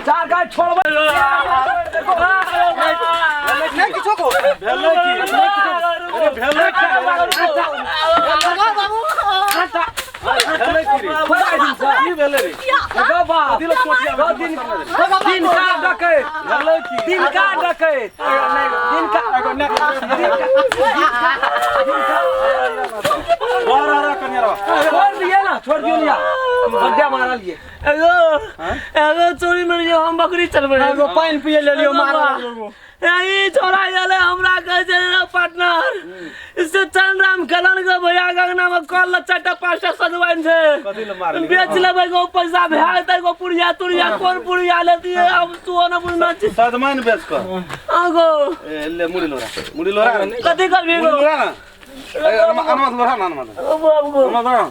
चार गाय छोड़बै। नहि किछो को भेलै की? अरे भेलै की? भेलै की रे? की भेलै रे? गो बाप। कथी लए चोटिया गो दिन दिनका डकैत। भेलै की? दिनका डकैत, दिनका। रह रह रह कनिया रह। छोड़ दिए ना, छोड़ दियो लिया बड्डा मारल ये। एगो एगो चोरी में हम बकरी चलबै। एगो पानि पिए लेलियो, मारल। ई छोरा गेलै, हमरा कहै छै पार्टनर से चंद्राम खेलन के भैया गंगना में कल ल चारिटा पाँचटा सजवाइन छै। कथी लए मारली? बेच लेबै गो, पैसा भए जेतै गो। पुड़िया तुड़िया कोन पुड़िया लेतियै आब तू न बुझना छी। सजमनि बेच कऽ आगो। ए ले, मुड़ी लोरा, मुड़ी लोरा। कथी करबी मुड़ी गो? लोरा ना, ए अनमा अनमा लोरा ना, अनमा। ओ बाबू गो। अनमा लोरा।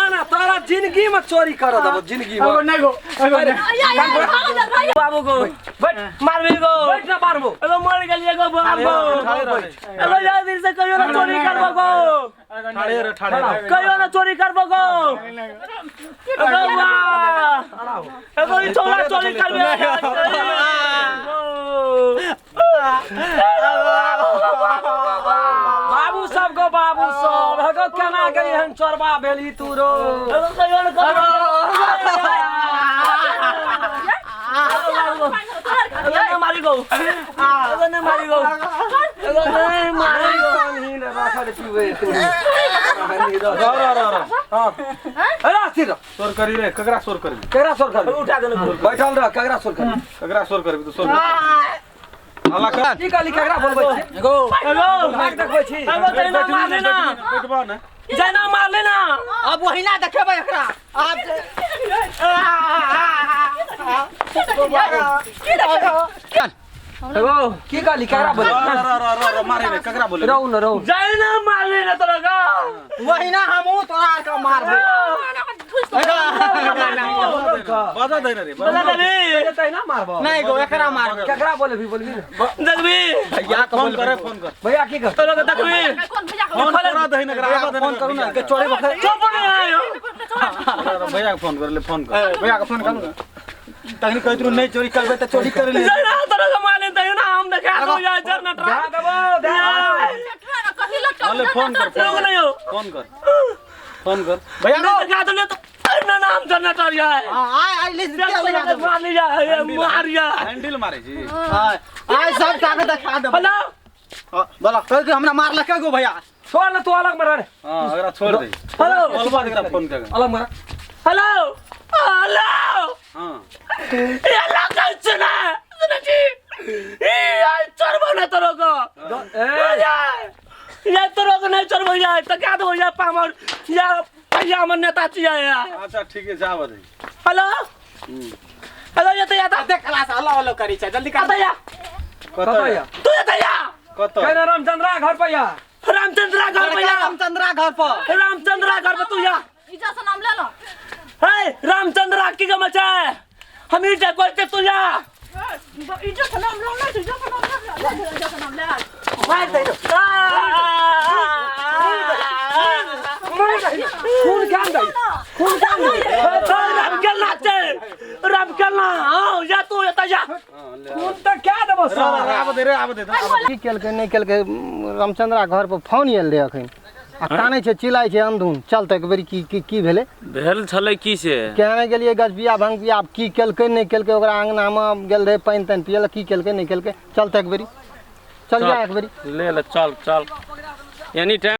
ना तोरा जिंदगी में चोरी कर देबो जिंदगी में। एगो नहि गो, एगो नहि। बाबू गो, बैठ। मारबी गो? बैठ ना, मारबो। एगो मर गेलियै गो बाबू। ठाढ़े रह। एगो यार दिन से कहियो ना चोरी करबो गो। ठाढ़े रह, ठाढ़े रह। कहियो ना चोरी करबो गो। एगो वाह, एगो ई छोरा चोरी करबे। बाबू सब गो, बाबू सब हेगो, केना के एहन चोरबा भेली तू रो? एगो कहियो ना करबो। एगो नहीं मारी गो, एगो नहीं मारी गो, एगो नहीं मारी गो। रह रह रह रह। हाँ, अरे स्थिर रह। सोर करी रे, ककरा सोर करबी? केकरा सोर करबी? उठा देलक। बैठल रह, केकरा सोर करबी? ककरा सोर करबी? तू सोर कर, हल्ला कर। की कहली? केकरा बोलबै छी? एगो भाग देखबै छी। एगो तैना मारले ना। बैठबा ने। जैना मारले ना। अब वही ना देखेबै एकरा आब। एगो की कहली? केकरा बोलबै? रह रह रह रह रह, मारे रे, ककरा बोले? रहू न रहू। जैना मारले ना तोरा का। वही ना हमहूँ तोरा के मारबै। बजा दे रे। बता देबी। तै ना मारबो। नहि गो, एकरा मारबै। केकरा बोलेबी? बोलबी ना। देखबी। भैया के फोन करे, फोन कर। भैया की कर? तोरा के देखबी। फोन करा दे ने, एकरा आबऽ दे ने। फोन करू ना के चोरी बखरे। चुप नहीं आयो। भैया के फोन कर ले, फोन कर। भैया के फोन करू ना। तखनी कहैत रहू नहि चोरी करबै, तऽ चोरी कर ले। जैना तोरा के मारले तैयो ना हम देखा दो या जरना दे देबो, दे देबो। ले फोन कर, लोग फोन नहीं हो। फोन कर, फोन कर। भैया नहीं देखा दो ले तो ना नाम जरना टर जाए। आय आय ले मार लिया, मार लिया। हैंडल मारे जी। आय आय, सब ताके देखा देबै। हेलो। बोला कह के हमरा मारलक गो भैया। छोड़ ना तू, अलग मरा रे। हां, एकरा छोड़ दे। हेलो। बोलबा दे, एकरा फोन कर। अलग मरा। Hello hello. हां। ये लगा सुना सुना जी, ई आई चोरबो ना तोरो को। ए ये तोरो को नहीं चोरबो यार, तो क्या दो यार पामर या भैया हमर नेता छियै यार। अच्छा ठीक है, जाब दे। हेलो हेलो, ये तो या देख खलास, हल्ला हल्ला करै छै, जल्दी कर। कतऽ या? कतऽ या? तू ये या। कतऽ? केना रामचंद्रा घर पर या। रामचंद्रा घर पे या। रामचंद्रा घर पर। रामचंद्रा घर पे तू या। इज्जत से नाम ले लो। हे रामचंद्रा की गम छै, हम ई जे कोइ तू या। इज्जत से नाम लो ना, इज्जत से नाम ले, इज्जत से नाम ले। मार दे, खून क्या दे, खून क्या दे। राम खेलना छै, राम खेलना। हाँ या तू ये या। हां ले। खून तऽ क्या देबो रह साला? रह, आब दे रे, आब दे। की केलकै नहि केलकै? रामचंद्रा घर पर फोन आयल रहै अखन आ कानै छै, चिल्लाइ छै अंधुन। चल तऽ एक बेरी की की की भेलै? भेल छलै की से? केहने गेलियै गजबिया भंगबिया, आब की केलकै नहि केलकै? ओकरा अङ्गनामे गेल रहै पानि तानि पियै लए, की केलकै नहि केलकै? चल तऽ एक बेरी चल जा, एक बेरी ले ले, चल चल, एनी टाइम।